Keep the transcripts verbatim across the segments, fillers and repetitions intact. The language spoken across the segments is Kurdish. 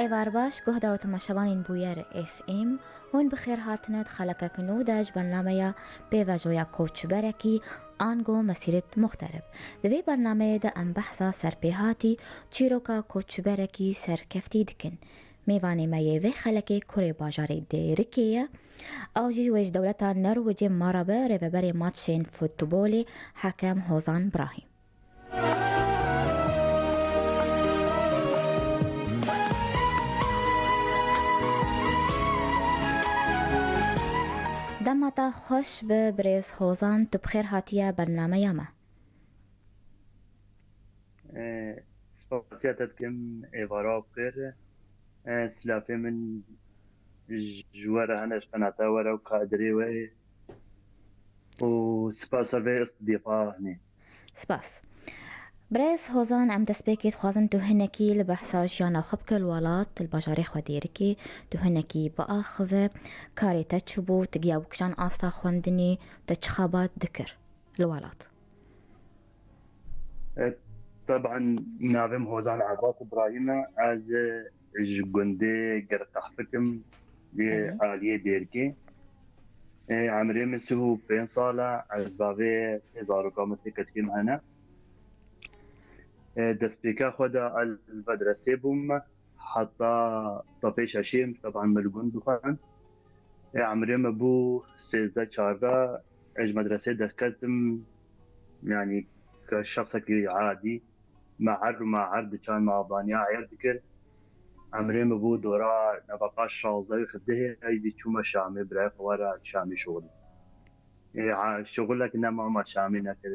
Êvar baş, guhdar û temaşevanên Bûyer F M, hûn bi xêr hatine di xelekek nû de ji bernameya Pêvajoya Koçberekî, ango Mesîret Muxterib. Di vê bernameyê de em behsa serpêhatî, çîroka koçberekî serkeftî dikin. Mêvanê me yê vê xelekê kurê bajarê Dêrikê ye. Ew jî wê ji dewleta Nerwicê me re be, rêveberê matçên futbolê Hekem Hozan Brahîm. Dema te xweş be birêz Hozan, tu bi xêr hatiye bernameya me. Ee, spasiya te dikim, êvara xêr. Ee, silafê min ji we re hene, ji qenata we re û kadirê we. û spasa vê istidîfa hene. Spas. Birêz Hozan, em destpêkê dixwazin tu hinekî li behsa jiyana xwe bike li welat, li bajarê xwe Dêrikê, tu hinekî biaxive, karê te çi bû, tu giya bû kîjan asta xwendinê, te çi xebat dikir li welat? E, teban navê min Hozan Abbas Ibrahîm e. Ez, e, ji gundê Girqehfik im, yê Belê. aliyê Dêrikê. E, emrê min sih û pênc sal e. Ez bavê sê zaroka min, sê keçikê min hene. E, destpêka xwe de ez li medresê bûm. Heta sefê şeşê, teban min li gund dixwend. E, emrê min bû sêzdeh çardeh. Ez ji medresê derketim, yanî ke şexsekî adî, me erd û me erd diçan, me avaniya erd dikir. Emrê min bû dora nebeqa şazdeh û hevdehê, ez jî çûme Şamê, birayê xwe were Şamê şixulî. E, a, şixulek nema me Şamê nekir,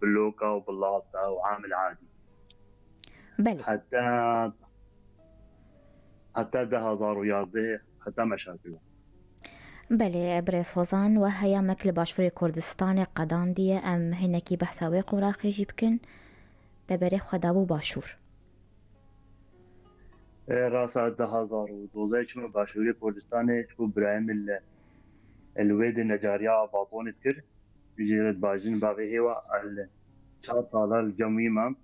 bloka û bilata û amil adî. Belê. Heta, heta du hazar û yazdeh, heta me şar kiriye. Belê, birêz Hozan, we heya me li Başûrê Kurdistanê qedandiye, em hinekî behsa wê qonaxê jî bikin. Te berê xwe dabû Başûr. E, rasa du hazar û dozdeh çûme Başûrê Kurdistanê, çû birayê min li, li wê de necariya Babonê dikir. Jê re dibajin bavê hêwa, el çar sala li cem wî mam.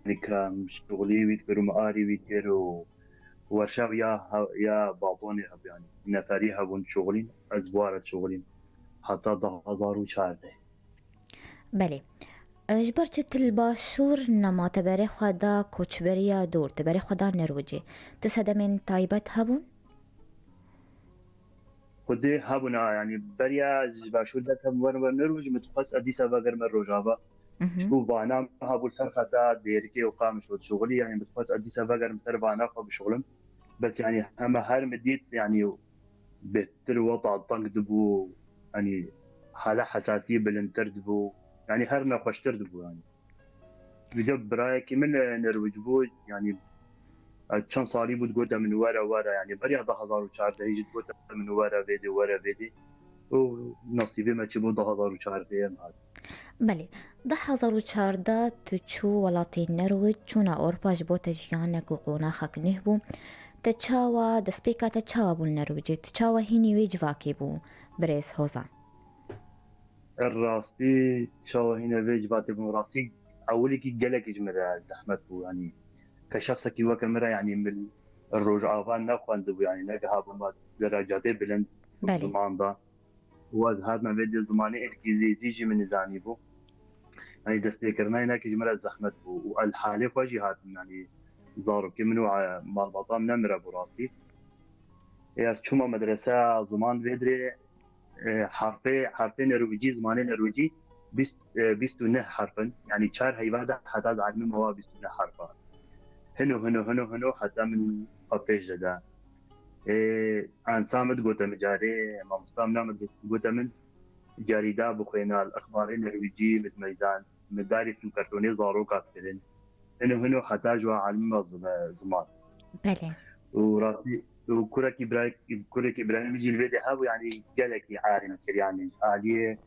Yanî ke şixulî wî dikir û miarî wî dikir û werşa ya he-, ya Babonê hebû, yanî neferî hebûn şixulîn, ez bi wa re şixulîm. Heta du hazar û çardeh. Belê. E, ji ber çi tu li Başûr nema, te berê xwe da koçberiya dûr, te berê xwe da Nerwicê? Ti sedemên taybet hebûn? Xwedê hebûn, a, yanî beriya ez ji Başûr derkem wer wer Nerwic, min dixwest ez dîsa vegerime Rojava. Mhm. Çikû vana min hebû ser xeta Dêrikê û Qamişlo dişuxulî, yanî min dixwest ez dîsa vegerim ser vana xwe bişuxulim. Bes yanî hema her min dît, yanî bêhtir weta teng dibû, yanî hala hesasiyê bilindtir dibû, yanî her nexweştir dibû yanî. Vîdeo birayekî min, e, Nerwic bû, yanî, e, çend salî bû digote min were, were, yanî beriya du hazar û çardeh jî digote min were vêdê, were vêdê. Û nesîbê me çi bû, du hazar û çardeh em hat. Belê, du hazar û çardeh tu çû welatê Nerwic, çûna Ewropa ji bo te jiyanek û qonaxek neh bû. Te çawa, destpêka te çawa bû li Nerwicê? Tu çawa hînî wê civakê bû, birêz Hozan? Rastî, çawa hîne vê civatê bûn? Rastî, ewilîkî gelekî ji min re zehmet bû. Yanî, ke şexsekî weke min re, yanî, min Rojava nexwendibû, yanî, negihabû me derecatê bilind Belê. ziman de. Û ez hatime vê dê zimanê îngilîzî jî min nizanîbû. Yanî, destpêkirina hinekî ji min re zehmet bû. Û el halê xwe jî hatim, yanî, zarokê min û, e, malbata min ne min re bû rastî. Ê, ez çûma medrese ziman vê dirê, e, herfê, herfê nerwicî, zimanê nerwicî bîst, e, bîst û neh herf in. Yanî çar heyva de heta ez elimî mewa bîst û neh herfa. Hino, hino, hino, hino heta min xwe pêş de da. Ê, ensa min digote min carê, mamosta min a medresî digote min, carî da bixwêne, li exbarê nerwicî min dimeyzand. Min darî film kartonê zaroka dikirin. Hino hino heta ji we elimî me zi-, ziman. Belê. Û rastî, û kurekî bira-, kurekî birayê min jî li vê de hebû, yanî gelekî erê min kir, yanî ji aliyê,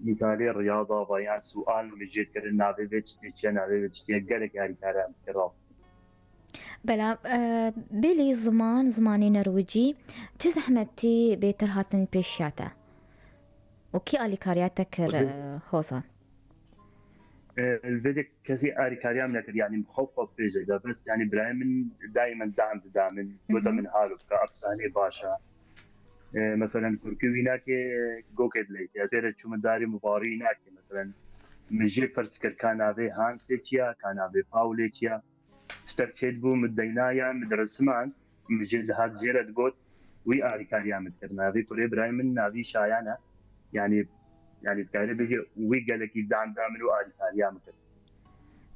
ji aliyê riyada ve, yan sual min jê dikirin, navê vê çi tê çi ye, navê vê çi tê ye, gelekî alîkariya min kir rastî. Bela, e, belê ziman, zimanê nerwicî, çi zehmetî bêtir hatin pêşiya te? Û kî alîkariya te kir, Xwedê. e, Hozan? Li vê de kesî arîkariya min nekir, yanî xwe xwe pêş de, bes yanî birayê min daimen dam dida min, gote min halo bike, ev sahnê baş e. E, meselen kurkî wî nake, gokê dileytê. Ez ê re çûme darê mubarî nake, meselen min jê pirs kir ka navê Hansê çi ya, ka navê Paulê çi ya. Tiştek çêdibû, min deynaye, min dirisiman, min jê dihat jê re digot, wî arîkariya min dikir. Navê kurê birayê min navî Şayan e. Yanî, yanî dikarî bêjî wî gelekî dam da min û arîkariya min kir.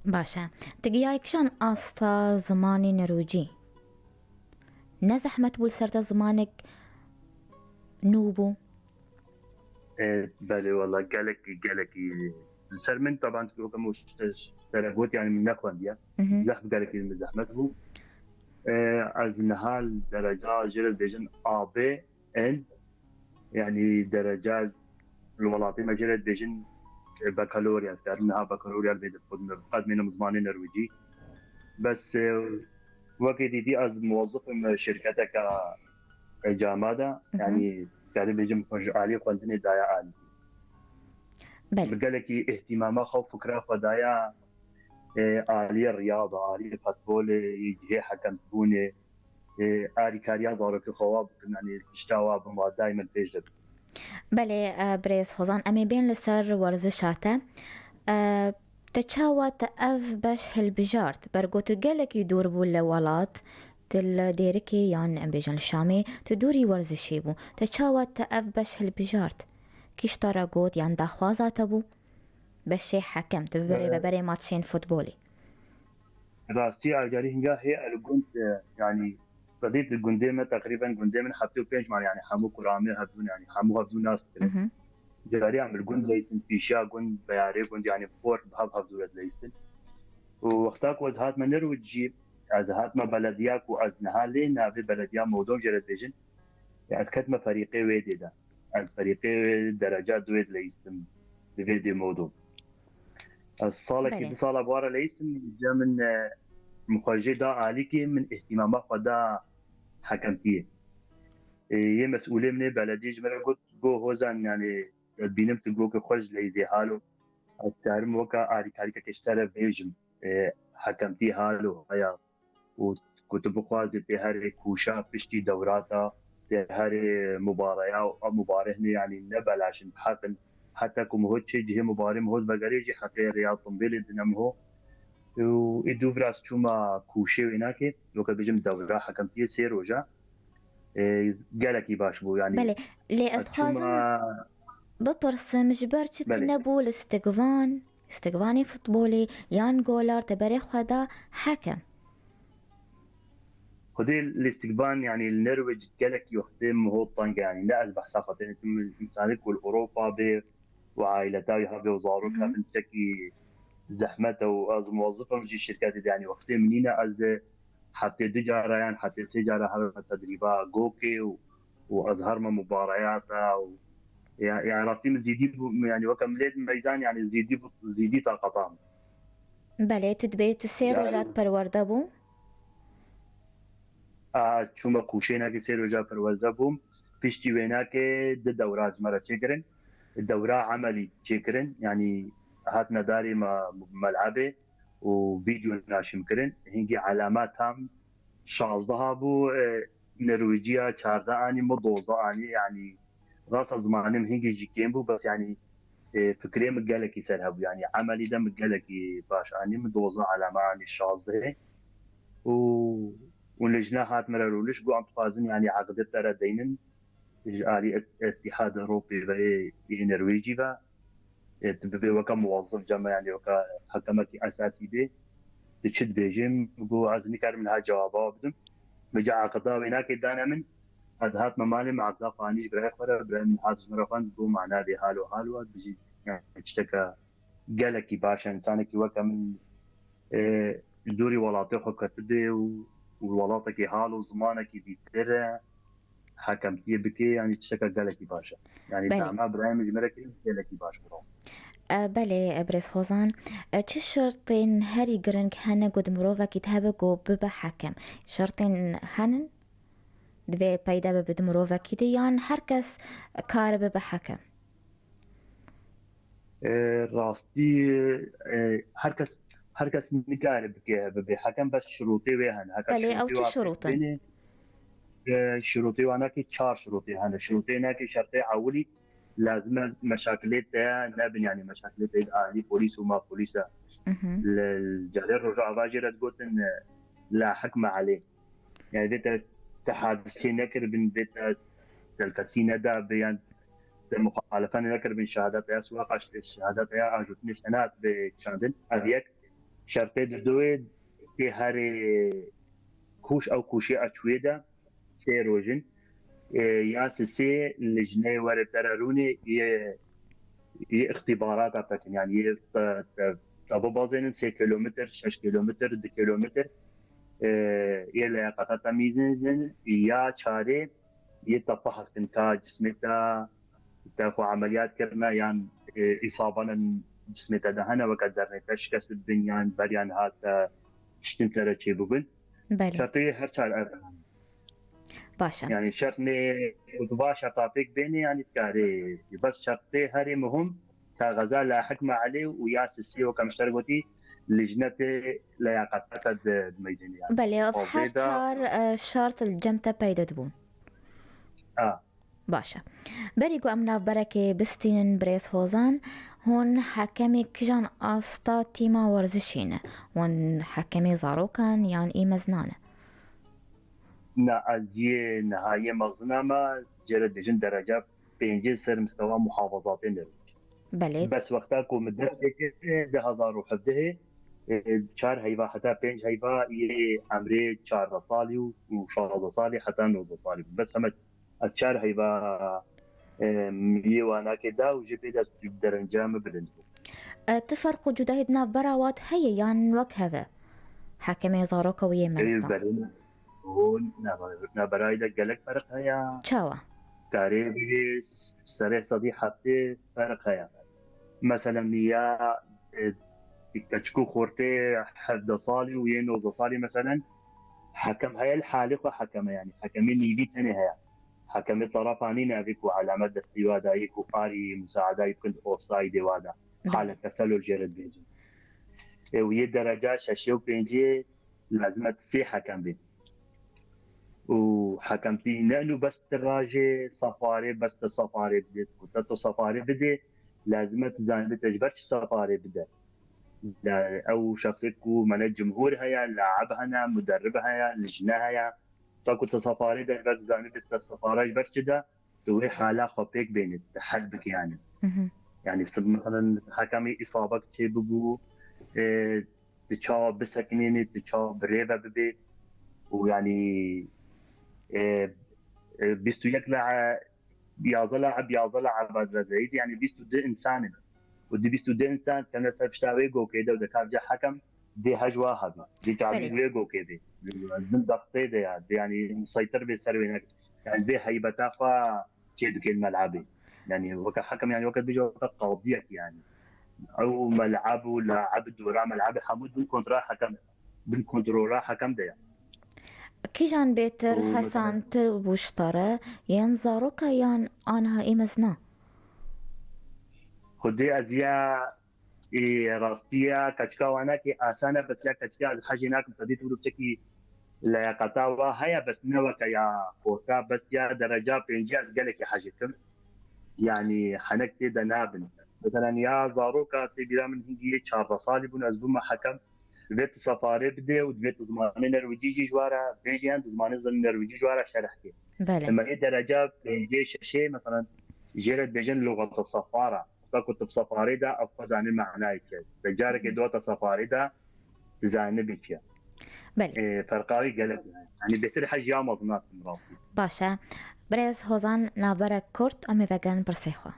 Baş e. Tu giyayî kîjan asta zimanê norwecî? Ne zehmet bû li ser te zimanek nû bû? E, belê, wela gelekî, gelekî li ser min, taban, weke min ji te re got, yanî min nexwendiye. Mhm. Zehf gelekî min zehmet bû. E, ez niha li dereca jê re dibêjin A B N, yanî dereca li welatê me jê re dibêjin, e, bakalorya, dikarin niha bakalorya li vê de xwedime, bi qed mênim zimanê norwecî. Bes, e, wekî dîtî ez muwezif im şirketeka, e, cama de, Mhm. yanî dikarin bêjim xwe ji alî xwendinê daye alî. Belê. Bi gelekî îhtîmama xwe, fikra xwe daye, e, aliyê riyada, aliyê futbolê, cihê hekemkirînê, e, arîkariya zarokê xwe wa bikin, yanî tişta wa bin wa daimen pêş de bikin. Belê, e, birêz Hozan, em ê bên li ser werziş hate. E, te çawa te ev beş hilbijart? Ber ku tu gelekî dûr bû li welat, tu li Dêrikê yan em bêjin li Şamê, tu dûrî werzişê bû. Te çawa te ev beş hilbijart? Kî ji te re got yan daxwaza te bû? Beşê hekem, tu bibirê E, veberê maçên futbolê. Rastî, alîkarî hinga hê li gund, e, yanî sedî di gundê me, teqrîben gundê min heftê û pênc mal, yanî hemû kuramê hevdûn, yanî hemû hevdû nas dikirin. Mhm. Carî em li gund leytin, pîşiya gund, beyarê gund, yanî xor bi hev hevdû re dileyistin. Û wexta ku ez hatime Nirwid jî, ez hatime belediya ku ez niha lê navê belediya Modon jê re dibêjin. Ya ez ketime ferîqê wê dê de. Ez ferîqê dereca duê dileyistim. Di vê dê Modon. Ez salekî Belê. du sala bû re leyistim, ca min, e, min xwe jê da alîkê, min îhtîmama xwe da hekemtiyê. E, yê mesûlê min ê belediyê ji min re got, go Hozan, yanî, ez bînim tu gokê xwe ji leyzê halo. Ez karim weka arîkarîkekê ji te re bêjim, e, hekemtî halo heye û ku tu bixwazî tê herê kûşa piştî dewrata, tê herê mubareya û ev mubare hinê, yanî ne belaş in, bi heq in. Heta ku miho çê cihê mubare miho vegerê jî heqê rêya timbêlê dine miho. Û ê dû viraz çûma kûşê wênakê, weke bêjim dewra hekemtiyê sê roja, e, gelekî baş bû, yanî Belê, lê ez ez dixwazim çûma bipirsim, ji ber çi tu Belê. nebû li stigvan, stigvanê futbolê yan golar te berê xwe da hekem? Xwedê li stigvan, yanî li Nirwec gelekî wextê miho teng e, yanî ne ez behsa xwe têne, tu min însanê ku li Ewropa bê û aîleta wî hebe û zarok Mhm. hebin, tiştekî zehmet e û ez muwezif im jî şirketê de, yanî wextê min nîne, ez heftê du cara yan heftê sê cara herime tedrîba gokê û, û ez herime mubareyata û ya, ya rastî min zîdî bû, yanî weke milêt meyzan, yanî zîdî bû, zîdî taqeta min. Belê, tu dibê tu sê Yanî roja perwerde bû? A, çûme kûşênekê sê roja perwerde bûm. Piştî wênekê di dewra ji me re çêkirin. Dewra emelî çêkirin, yanî hatine darê me melebê û vîdeo naşîm kirin. Hingî elama tam şazdeh bû, e, Nirwêciya çardeh anî, min dozdeh anî, yanî rasta zimanê min hingî jî kêm bû, bes yanî, e, fikrê min gelekî ser hebû, yanî emelî de min gelekî baş anî, min dozdeh elama anî şazdehê. Û, û lijne hat min re rûniş, got, em dixwazin, yanî eqdê te re deynin, ji alî Et-, Etîhad Ewropê ve yê, yê Nirwêcî ve, e, tu bibê weke muwezif cem, yanî weke hekemekî esasî bê, tu çi dibêjî? Min got, ez nikarim niha cewaba bidim. Min ca eqda wênakê dane min, ez hatime malê, min eqda xwe anî ji birayê xwe re, birayê min hat ji min re xwend, got, mana vê halo halo e, bijî, yanî tişteke gelekî baş e, însanekî weke min, e, ji dûrî welatê xwe ketibê û, û welatekî hal û zimanekî dîtir e, hekemtiyê bike, yanî tişteke gelekî baş e. Yanî Belê. Dema birayê min ji me re kirin gelekî baş bû. E, belê, e, birêz Hozan. E, çi şertên herî giring hene ku di mirovekî de hebe ku bibe hekem? Şertên henin? Divê peyda bibe di mirovekî de yan her kes kare bibe hekem? E, rastî, e, her kes, her kes nikare bike, bibe hekem, bes şirûtê wê hene. Heke Belê, ew şirûtê çi wa şirût in? Pêk bêne, e, şirûtê wa nake çar şirûtê hene. Şirûtê nake şertê ewilî lazim e meşakilê te nebin, yani meşakilê te alî polîs û ma polîs e. Mhm. Li, li carê Rojava jê re digotin, e, la hikme alê. Yani vê te, te hadisê nekiribin, vê te telkesî neda bi, yan te muxalefe nekiribin, şehada te ya siwaqa, şehada te ya ajotinê te nehat bi çandin. Ev yek şertê, di duwê tê herê kûş, ew kûşê eçûyê de sê rojin, e, ya sisê lijnê were te re rûnê yê, yê îxtîbarata pekin, yani yê te, te, te bibazênin sê kilometr, şeş kilometr, du kilometr, e, yê leyaqata te mîzin ya çarê yê te fehs kin ka cismê te, te xwe emeliyat kirine yan, e, îsabanin cismê te de hene weke dernê te şikest bibin yan beriyan hat te tiştin te re çê bibin. Belê. Şertê her çar ev. Baş e. Yani şert nê ku tu va şerta pêk bênê, yani dikarê. Bes şertê herê muhim, kaxeza la hikme alê û ya sisiyê weke min ji te re gotî, lijnetê leyaqeta te di, dimeyzênê yani. Belê, ev Bazê her de çar, e, şart li cem te peyde dibûn. A. Baş e. Berî ku em navberekê bistînin birêz Hozan, hûn hekemê kijan asta tîma werzişî ne? Hûn hekemê zarokan yan î meznan e? Na, ez yê niha yê mezina me, jê re dibêjin dereca pêncê ser mistewa muhafazatê ne. Belê. Bes wexta ku min dest pê kir, du hezar û hevdehê, e, çar heyva heta pênc heyva yê emrê çardeh salî û, û şazdeh salî heta nozdeh salî bû. Bes heme ez çar heyva, e, yê wanakê da û jê pê de derenca min bilind bû. E, ti ferq û cudahî di navbera wat heye yan wek hev e? Hekemê zaroka û yê Ê, mezina. Berê, o, navberayî de gelek ferq heye. Çawa? Karê bigê serê sedî heftê ferq heye. Meselen ya, e, keçik û xortê hevdeh salî û yê nozdeh salî meselen hekem heye, li halê xwe hekem e, yani hekemê nîvî tenê heye. Hekemê tarafa nîne, evê ku elamet destî wa dayê ku arî musaedayî bikin ofsayîdê wa da. Belê. Halek teselul jê re dibêjin. E, û yê dereca şeşê û pêncê lazim e sê hekem bê. Û hekemtî ne inu bes ti rajê sefarê, bes ti sefarê bidê. Ku te tu sefarê bidê, lazim e tu zanibê te ji ber çi sefarê bide. La, ew şexsê ku mene cumhur heye, laib hene, muderrib heye, lijne heye. Ta ku tu sefarê de ji ber zanibê te sefara ji ber çi de, tu wê hala xwe pêk bênî, tu hel bikî yani. Mhm. Yani, sib-, meselen, hekemî îsabek çê bibû, e, tu çawa bisekinînî, tu çawa bi rê ve bibê û yani, e, e, bîst û yek la-, yazdeh laib, yazdeh laib, yani bîst û du însan in. Û di bîst û du însan kene ser pişta wê gokê de û de kar ca hekem dê hej wa hebî. Dê çavî Belê. wê gokê bê. Bin dextê de ya. Dê yani museytir bê ser wê nek. Yani dê heybeta xwe çê dikê li melebê. Yani weke hekem yani weke bêje weke qadiyek yani. Ew meleb û laeb dora melebê hemû bin kontrola hekem. Bin kontrola hekem de ya. Kîjan bêtir Û mesela hesantir bû ji te re, yên zaroka yan aniha ê mezina? Xwedê ez ya, ê, rastiya keçika wanakê asane, bes ya keçika ez hejê nakim, te dît wilo piçekî leyaqeta wa heye, bes ne weke ya xorta, bes ya dereca pêncî ez gelekî hejê dikim. Yani henek tê de nabin. Mesela ya zaroka tê bîra min hingî yê çardeh salî bûn, ez bûme hekem. Divê tu sefarê bidê û divê tu zimanê nerwicî jî ji wa re bêjî, yan tu zimanê zin-, nerwicî ji wa re şerh kê. Belê. Ema ê dereca pêncê şeşê, mesela, jê re dibêjin luxeta sefara. Wexta ku tu bi sefarê de, ev xwe zanî manayê çi ye. Te carekê Hı. dota sefarê de, tu zanî bî çi ye. Belê. Ê, ferqa wî gelek e. Yanî bêtir hej ya mezin nakim rastî. Baş e. Birêz Hozan, navberek kurt, em ê vegerin pirsê xwe.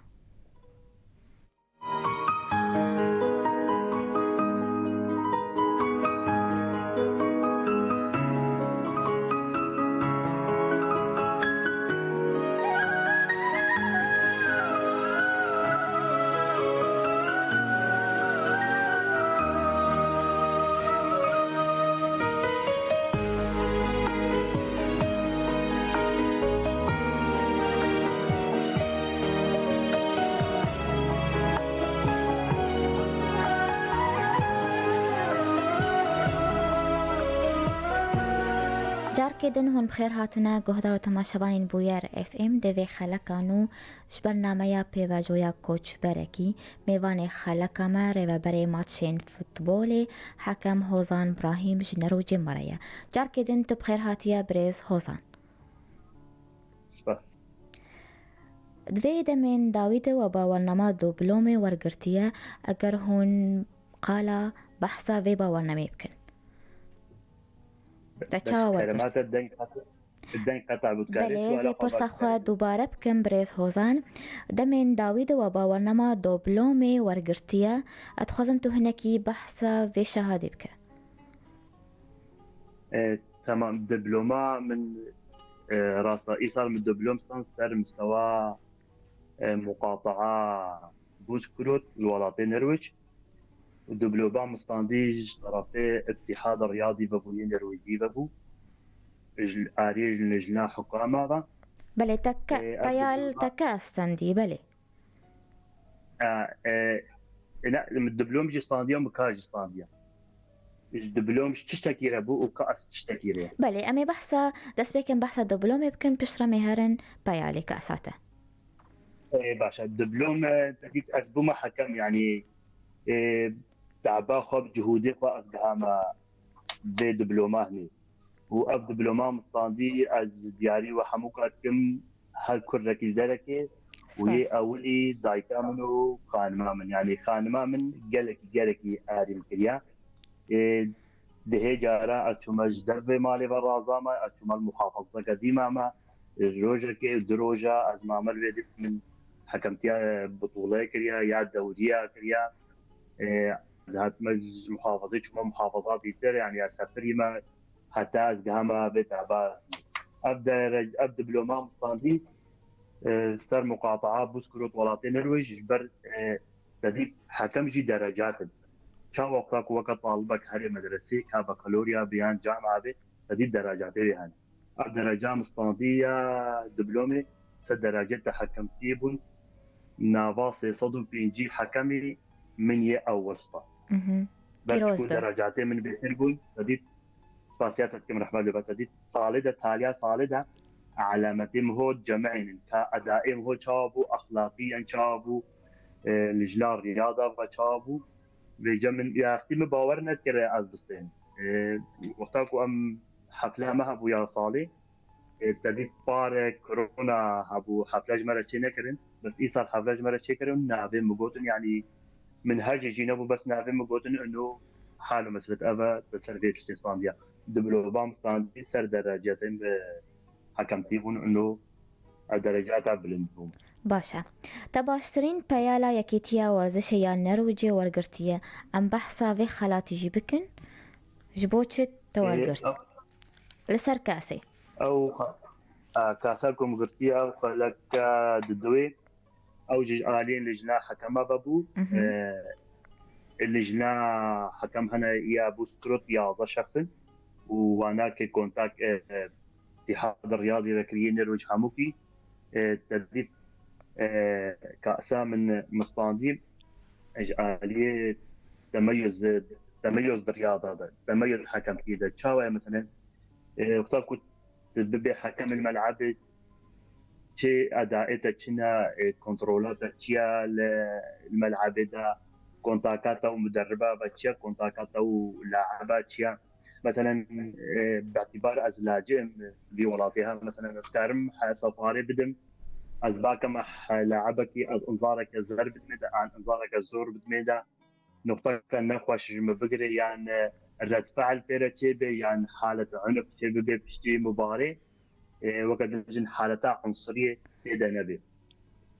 Carkê din hûn bi xêr hatine guhdar û temaşevanên Bûyer F M. Di vê xeleka nû ji bernameya pêvajoya koçberekî, mêvanê xeleka me rêveberê maçên futbolê, hekem Hozan Brahîm ji Nerwicê me re ye. Carkê din tu bi xêr hatiye birêz Hozan. Spas. Di vê demên dawî de we bawernama doblomê wergirtiye, eger hûn qala behsa vê bawernameyê bikin. Te çawa wergirt? Kerema te deng qet-, deng qeta bû, dikarî Belê, suala ez ê xwe pirsa baş xwe dubare bikim, birêz Hozan. Demên dawî de we bawernama doblomê wergirtiye. Ez dixwazim tu hinekî behsa vê şahadê bike. E, tamam, diploma min, e, rasta îsal min diplom san ser mistewa, e, muqataa Bûskurot li welatê Nerwîc. Û diploma min standî ji terefê Îtîhada Riyadî vebû, yê Nerwîcî vebû. Ji aliyê lijna hukama ve. Belê, te ke-, E, ev peyal diploma te ke standî, belê. E, e, e, ne, diplom jî standiya, min ka jî standiya. Ji diplom ji tiştekî re bû û ka ez tiştekî re. Belê, em ê behsa, dest pê kin behsa diplomê bikin, piştre mê herin peyalê ka esate. Ê, baş e. Diplom, e, te dît ez bûme hekem, yanî, ê, taba xwe, cihûdê xwe ez dihame vê diploma hinê. Û ev diploma min standî, ez diyarî we hemûka dikim, her kurekî ji derekê û yê Spas. Ewilî dayika min û xanima min. Yanî xanima min gelekî, gelekî arî min kiriye. Ê, dihê cara ez çûme ji dervê malê ve razame, ez çûme li muhafazateke dî mame. Rojekê, du roja ez mame li vê dî min hekemtiya bitûlê kiriye ya dewriya kiriye. Ê, ez hatime ji muhafazê çûme muhafazatî tir, yanî ez sefirî me heta ez gihame vê taba. Ev dere-, ev diploma min standî, e, ser muqataa Bûskurot welatê Nerwêj ji ber, e, te dît hekem jî derecat in. Çawa wexta ku weke talibek herê medresê ka bakalorya be yan camia be, te dît derecatê wê hene. Ev dereca min standî ya diplomê ser derecê te hekemtiyê bûn. Nava sê sed û pêncî hekemî min yê ew westa. Mhm. Belkî Pîroz ku be. Derecatê min bêtir bûn, te dît spasiya te dikim rehmet li ber te dît. Salê de, taliya salê de alametê min hot cemeynin. Ka edaê min hot çawa bû, exlaqiyen çawa bû, e, lijna riyada ve çawa bû. Vêce min, ya rastî min bawer nedikire ez bistên. E, wexta ku em hefla me hebû ya salê, e, te dît pare korona hebû, hefla ji me re çê nekirin. Bes îsal hefla ji me re çê kirin, navê min gotin, yanî min her jî jî nebû, bes navê min gotin, ino hal û meslet ev e, te ser vê tiştê standiya. Diploma min standî ser derecetên bi hekemtî bûn, ino ev derecata bilind bûn. Baş e. Te baştirîn peyala Yekîtiya Werzişê ya Nerwicê wergirtiye. Em behsa vê xelatî jî bikin. Ji bo çi te Ê, wergirt? ew Li ser kasê. Ew xe-, e, kasa ku min girtiye, ew xeleke didiwê. Ew jî ji aliyên lijna hekema ve bû. Mhm. E, lijna hekem hene ya Bûskurot yazdeh şexs in û wana ke kontak, e, e, Îtîhad Riyadî ve kiriye, Nerwêj hemûkî, e, te dît, e, kasa min, min standî, e, ji aliyê temeyuz, temeyuz di riyada de, temeyuz hekemtiyê de. Çawa ye, meselen, e, wexta ku tu bibê hekem li melebê, çi edaê te çi ne, e, kontrola te çi ye li, li melebê de, kontaka te û muderriba ve çi ye, kontaka te û laeba çi ye? Meselen, e, bi îtîbar ez lacim vî welatê he, meselen, ez karim he sefarê bidim, ez bakim he laebekî, ez inzareke zer bidimê de, an inzareke zor bidimê de, noqteke nexweş ji min bigire, yan, e, red fe'l pê re çêbe, yan halet unf çêbibe piştî mubarê, e, weke dibêjin haleta unsuriyê tê de nebe.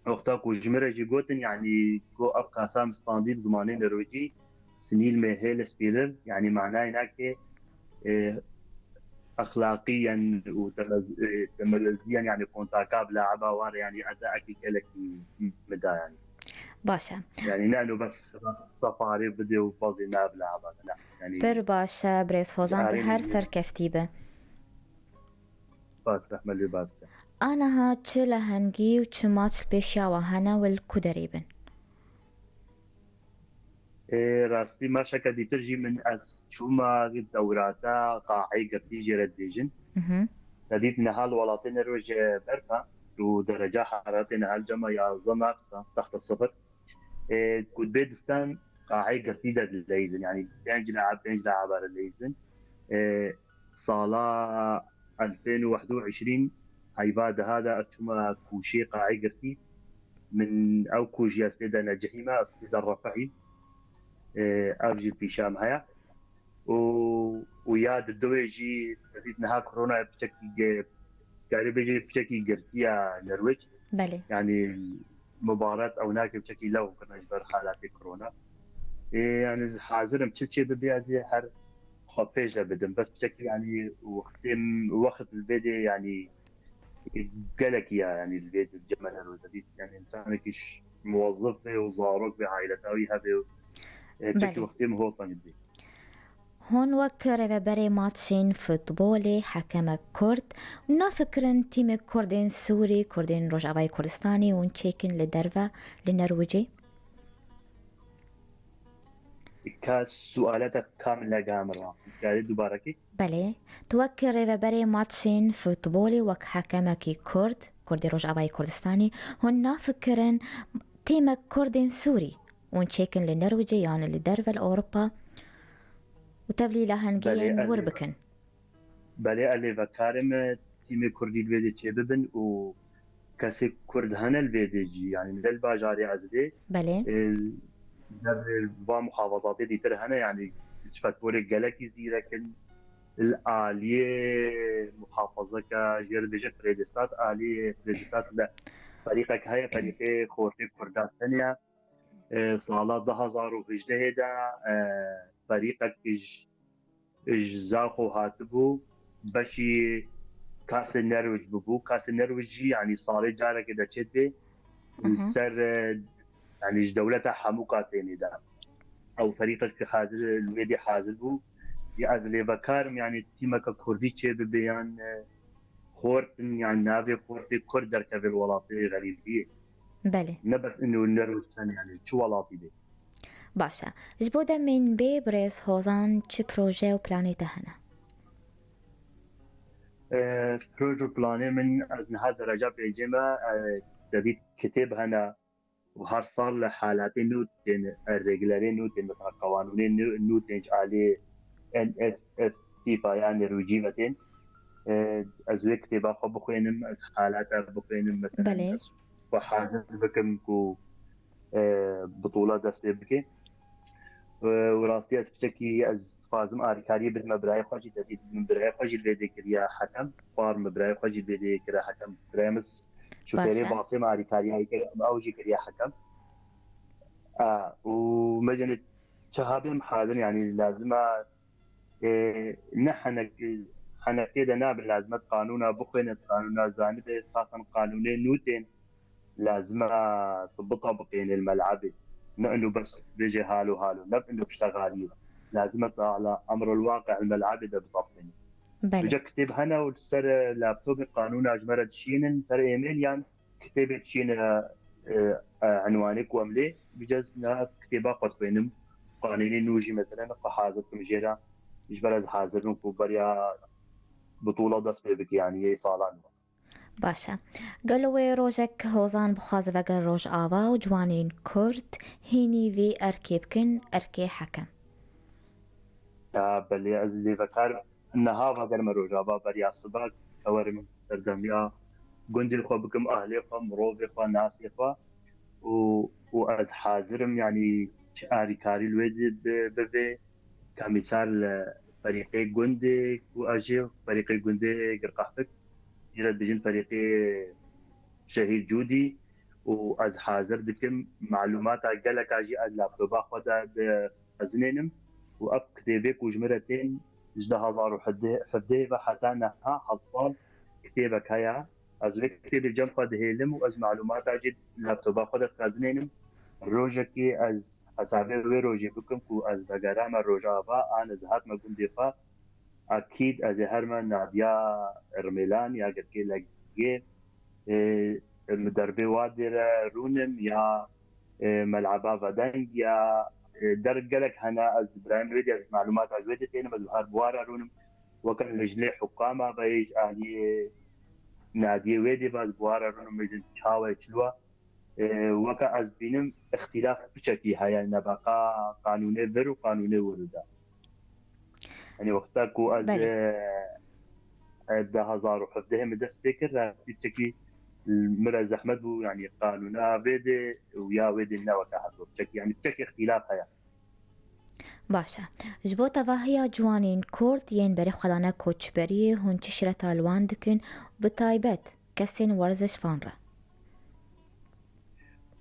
Wexta ku ji min re jî gotin, yanî ku ev kasa min standî bi zimanê Norwêcî, Snill meg hele spiller, yanî manayê nake, e, exlaqiyen û temez-, e, temelezdiyen, yanî kontaka bi laeba wan re, yanî edaekî gelekî min da, yanî. Baş e. Yanî ne eno bes sefarê bide û bazê me bi laeba de, ne. Yanî Pir baş e, birêz Hozan, tu her serkeftî be. Spas, rehmet li ber te. Aniha çi lehengî û çi maç li pêşiya we hene û li ku derê bin? Ê, rastî maçeke dîtir jî min ez çûma dewrata qaê girtî jê re dibêjin. Te dît niha li welatê Nerwêj berf e û dereca heraretê niha li cema yazdeh naqis e, tehta sifir. Ê, ku dibê distan qahê girtî de dileyzin, yanî pênc lehab, pênc lehaba dileyzin. Ê, sala elfên û wehd û eşrîn heyva deha de ev çûma kûşê qahê girtî. Min ew kûşî ez tê de necihîme, ez tê de refehîm. Ê, ev jî pîşa min heye. Û, û ya di duyê jî, dît niha korona piçekî ge-, karê bêjê piçekî girtiya Nerwêc. Belê. Yanî mibaret ew nake piçekî lew kirine ji ber halatê korona. Ê, yanî ez hazir im çi çê bibe ez ê her xwe pêş de bidim. Bes piçekî yanî wextê, wext li vê dê yanî gelekî ya yanî li vê cem Nerwêj de dît. Yanî insanekî ş-, muwezzif be û zarok be aîleta wî hebe û, e, çekî Belê. wextê min hol teng dibê. Hûn wek rêveberê matşên futbolê, hekemek kurd, nafikirin tîmê kurdên Sûrî, kurdên Rojavayê Kurdistanê hûn çêkin li derve li Nerwicê? Ka sualeta kamil negiha min rast. Karî dubare kî? Belê. Tu wek rêveberê matşên futbolê, wek hekemekî kurd, kurdê Rojavayê Kurdistanê, hûn nafikirin tîmek kurdên Sûrî hûn çêkin li Nerwicê yan li derve li Ewropa û tevlî lahengiyên Belê, wir ez bikin? Belê, ez lê vekarim tîmê kurdî li vê dê çê bibin û kesê kurd hene li vê dê jî, yanî ne li bajarê Ezidê. Belê. Ê, li va muxafazatê dîtir hene, yanî ji fetbolê gelekî zîrek in. Li aliyê muxafazeke jê re dibêje Fredestat, aliyê Fredestat de ferîqek heye, ferîqê xortê kurda tenê ye. Ê, sala du hazar û hejdehê de, ê, ferîqek ji, ji Zaxo hatibû, beşî kasê Nerwij bûbû. Kasê Nerwij jî, yanî salê carekê de çêdibê. Hı hı. Ser, e, yanî ji dewleta hemûka tênê de. Ew ferîqek hazir, li wê dê hazir bû. Ya ez lê vekarim, yanî tîmeke kurdî çê bibe yan, e, xort in, yan navê xortê kurd derkeve li welatê xerîbiyê. Belê. Ne bes ino Nerwij tenê, yanî çi welatî be. Baş e. Ji bo demên bê birêz Hozan çi proje û planê te hene? E, proje û planê min, ez niha dereca pêncê me, e, te dît kitêb hene û her sal li halatê nû tên, e, rêglerê nû tên, mesela qewanûnê nû, nû tên ji alî N F F FIFA ya Nêrwîcî ve tên. E, ez wê kitêba xwe bixwênim, ez halata bixwênim, mesela Belê. ez xwe hazir bikim ku, e, bitûla dest pê bike. E, û rastî ez piçekî ez dixwazim alîkariyê bidime birayê xwe jî, te dît min birayê xwe jî li vê dê kiriye hekem. Xwar min birayê xwe jî li vê dê kiriye hekem. Birayê min şofêrê Baş e. basê min alîkariya wî kir, ew jî kiriye hekem. A, û me jî çiha bêm hazir, yanî lazim e, e, ne henek, henekê de nabe, lazim e qanûna bixwêne, qanûna zanibe, xasan qanûnê nû tên. Lazim e tu bitabiqênê li melebê. Ne ino bes bêjê halo halo, ne ino piştexalî. Lazim e tu ala emrul waqi li melebê de bitabiqênê. Belê. Vêca kitêb hene û li ser, e, laptopê qanûna ji me re dişînin, ser email yan kitêbê dişîne, e, e, enwanê ku em lê. Vêca ez niha kitêba xwe dixwênim. Qanûnê nû jî mesela xwe hazir kim jê re. Ji ber ez hazir bim ku beriya bitûla dest pê bike, yanî yê salan. Baş e. Gelo wê rojek Hozan bixwaze veger Rojava û ciwanên Kurd hînî vê erkê bikin, erkê hekem? Ya, belê, ez lê vekar niha vegerime Rojava, beriya siba, ewerim serdemiya gundê xwe bikim, ahlê xwe, mirovê xwe, nasê xwe û, û ez hazir im, yanî çi alîkarî li wê dê bi-, bivê, kemîsar li ferîqê gundê ku ez jî ferîqê gundê Girqehpik, jî re dibêjin ferîqê Şehîd Cûdî û ez hazir dikim. Malûmata geleka jî ez laptopa xwe de dixezinênim û ev kitêbê ku ji min re tên ji du hazar û hevdeh ve heta niha heft sal kitêbek heye. Ez wê kitêbê cem xwe dihêlim û ez malûmata jî laptopa xwe de dixezinênim. Rojekê ez hesabê wê rojê bikim ku ez vegerame Rojava an ez hatime gundê xwe. Akîd ez ê herme nadiya Rimêlan ya Girkê Legê, e, li derbê Wadê re rûnim ya, e, Meleba Vedeng ya, e, der gelek hene ez birayê min wê dê ez malûmata ji wê dê tênim, ez her bi wa re rûnim. Weke lijnê hukama ve yê ji aliyê nadiyê wê dê ve ji buhara rin û mêzin çawa ye çilwa. E, weke ez bînim, îxtîlaf piçekî heye nebeqa qanûnê vir û qanûnê wir de. Yanî wexta ku ez, Belê. e, e, du hezar û hevdehê min dest pê kir, rastî piçekî min re zehmet bû, yanî qanûna vê dê û ya wê dê ne weke her du. Piçekî, yanî piçekî îxtîlaf heye. Baş e. Ji bo tevahiya ciwanên Kurd yên berê xwe dane koçberiyê, hûn çi şireta li wan dikin, bi taybet kesên werziş van re?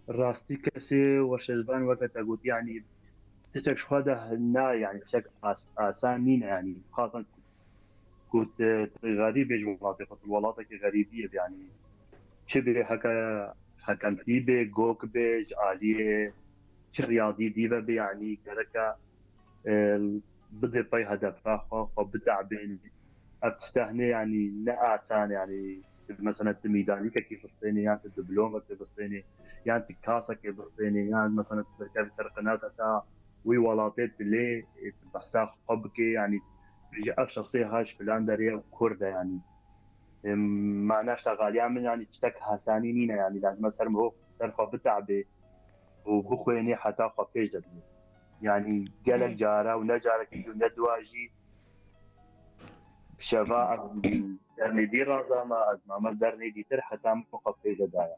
Rastî kesê werşezvan weke te got, yanî tiştek ji xwe de na, yanî tiştek as-, asan nîne, yanî xasan ku tu, tu xerîb bê ji welatê xwe, tu welatekî xerîbiyê bê, yanî çi bê heke hekemtî bê, gok bê, ji aliyê çi riyadî dî ve bê, yanî gereke, e, bidê pey hedefa xwe, xwe bite'bên. Ev tiştehnê, yanî ne asan e, yanî tu mesela tu mîdanîkekî bistênê, yan tu diplomekê bistênê, yan tu kasekê bistênê, yan mesela tu serkevî serqinasa ta wî welatê tu lê, e, tu behsa xwe bikê, yanî tu bêjî ev şexsê ha ji filan derê ye û Kurd e, yanî. E, mana şexaliya min, yanî tiştek hesanî nîne, yanî lazim e ser mirov ser xwe bite'bê û bixwênê heta xwe pêş de bidê. Yanî gelek Belê. cara û ne carekî û ne duwa jî şeva ez dernê dî razama, ez mame dernê dîtir heta min xwe pêş de daya.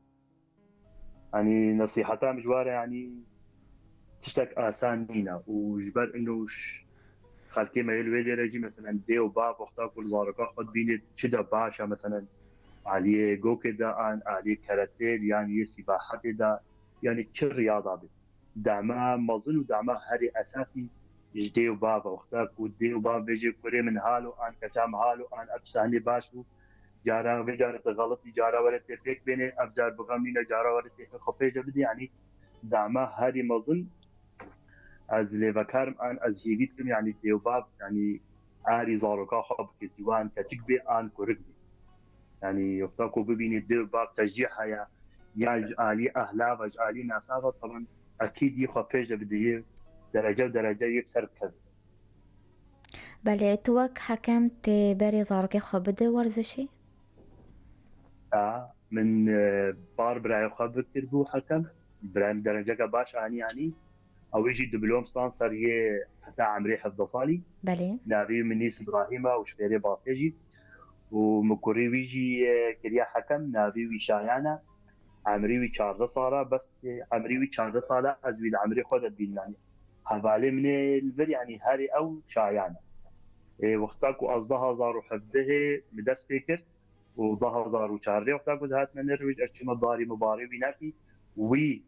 Yanî nesîheta min ji we re, yanî tiştek asan nîne û ji ber ino ş-, xelkê me yê li wê dêre jî, meselen, dê û bav wexta ku li zaroka xwe dibînê çi de baş e, meselen, aliyê gokê de an aliyê keretê yan yê sîbahetê de, yanî çi riyada bê. Dema mezin û dema herî esasî ji dê û bav e. Wexta ku dê û bav bêjê kurê min halo an keça min halo an ev tiştanê baş bû, cara vê cara tu xeletî, cara were tê pêk bênê, ev car bi xem nîne, cara were tê xwe pêş de bidî, yanî dema herî mezin ez lê vekarim an ez hêvî dikim, yanî dê û bav, yanî arî zaroka xwe bike, ciwan keçik bê an kurik bê. Yanî wexta ku bibînî dê û bav tecî heye, ya ji alî ehla ve, ji alî nasa ve, taban ekîd yê xwe pêş de bidê, yê derece û derece yê ser bikeve. Belê, tu wek hekem tê berê zarokê xwe bide werzişî? A, min, e, bar birayê xwe bikir bû hekem. Birayê min dereceke baş anî, anî. Ew jî diplom stan ser yê heta emrê hevdeh salî. Belê. Navê wî Minîs Îbrahîm e û ji fêrê Basê jî. Û min kurê wî jî, e, kiriye hekem, navê wî Şayan e. Emrê wî çardeh sal e, bes, e, emrê wî çardeh sal e, ez wî li emrê xwe de dibînim, yanî hevalê min ê li vir, yanî herê ew Şayan e. Ê, wexta ku ez du hezar û hevdehê min dest pê kir û du hezar û çardeh wexta ku ez hatime Nirwîc, ez çûme darî min barê wî nekî, wî,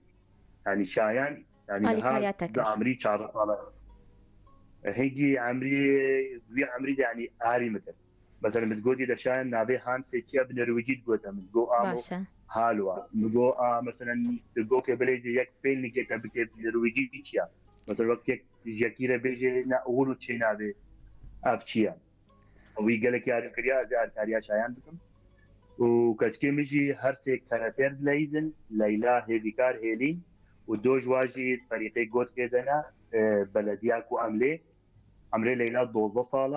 yanî Şayan, yanî niha Alîkarîya te di kir. Emrî çardeh sal e. Hingî emrî, wî emrî de, yanî arî min kir. Mesela min gotî de Şayan navê Hansê çi ye, bi Nirwîcî digote min. Go amo Baş e. Halo e. Min go a, mesela, tu gokê bilêjê yek pêlnikê te bike, bi Nirwîcî çi ye? Mesela wek yek, yekî re bêjê ne, ûlu çê navê, ev çi ye? Wî gelek yarî kiriya, ez ê alîkariya Şayan bikim. Û keçikê min jî her sê keretêr dileyîzin, Leyla, Hêvîkar, Hêlîn û do ji wa jî ferîqê gotkê de ne, e, belediya ku em lê. Emrê Leyla dozdeh sal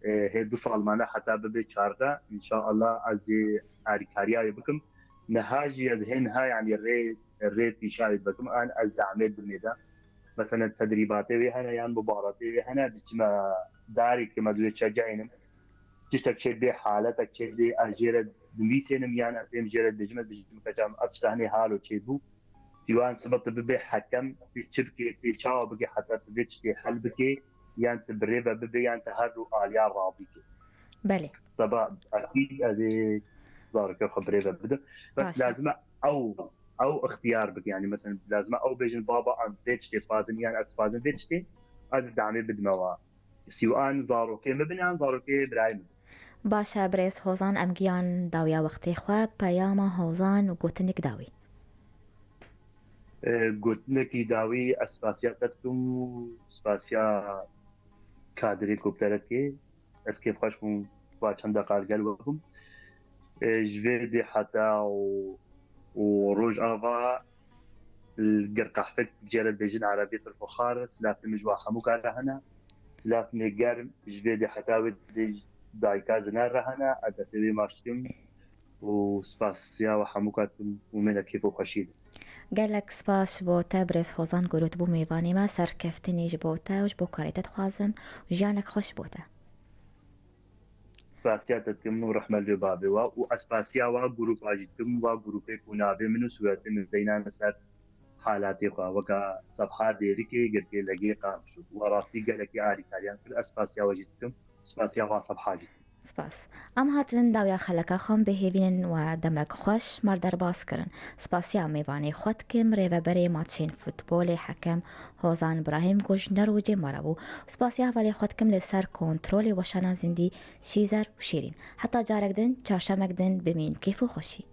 e, e, hê du sal mane heta bibe çardeh. Înşaallah ez ê alîkariya wê bikim. Niha jî ez hê niha, yanî rê, rê pîşa wê dikim, an ez demê dimê de. Mesela tedrîbatê wê hene yan mubaratê wê hene, diçime darê ku me divê çeceynim. Tiştek çê bê, haletek çê bê, ez jê re dinivîsênim yan ez êm jê re dibêjim, ez dibêjim, keça min, ev tiştanê halo çêbû. Sîwan sibe tu bibê hekem, tê çi bikê, tê çawa bikê, heta tu vê tiştê hel bikê, yan tu bi rê ve bibê, yan tu her du aliya razî kê. Belê. Seba ekîd ez ê zarokê xwe bi rê ve bidim. Bes Baş e. lazim e ew, ew ixtiyar bike. Yanî mesela lazim e ew bêjin, baba, em vê tiştê dixwazin, yan ez dixwazim vê tiştê, ez demê bidime wa. Sîwan zarokê min bin, yan zarokê birayê min bin. Baş e, birêz Hozan, em giyan dawiya wextê xwe, peyama Hozan û gotinek dawî. E, gotinekî dawî, ez spasiya te dikim û spasiya kadirê ku bi te re dike. Ez kêfxweş bûm va çend deqa li gel we bûm. E, ji vê dê heta û, û Rojava, li ger qehvek jê re dibêjin erebî, tirf û xar, silafê min ji we hemû kare hene. Silafê min germ, ji vê dê heta wê dê Dayika zina re hene, ez destê wê maç dikim û spasiya we hemû ket dikim û mêne kêf û xweşî de. Gelek spas ji bo te birêz Hozan ku tu bû mêvanê me, serkeftinî ji bo te û ji bo karê te dixwazim û jiyanek xweş ji bo te. Spasiya te dikim û rehmet li bavê we û ez spasiya wa grûpa jî dikim, wa grûpê ku navê min û sûretê min zeynane ser halatê xwe weke sefha Dêrikê, Girkê, Legê, Qamişlo û rastî gelekî arîkariyan kir, ez spasiya we jî dikim, spasiya wa sefha jî dikim. Spas. Em hatin dawiya xeleka xwe em bihêvînin we demek xweş me re derbas kirin. Spasiya mêvanê xwe dikim, rêveberê maçên futbolê hekem Hozan Brahîm ku ji nerwicê me re bû. Spasiya hevalê xwe dikim li ser kontrolê weşana zindî Şîzer û Şîrîn. Heta carek din, çarşemek din bimîn kêf û xweşî.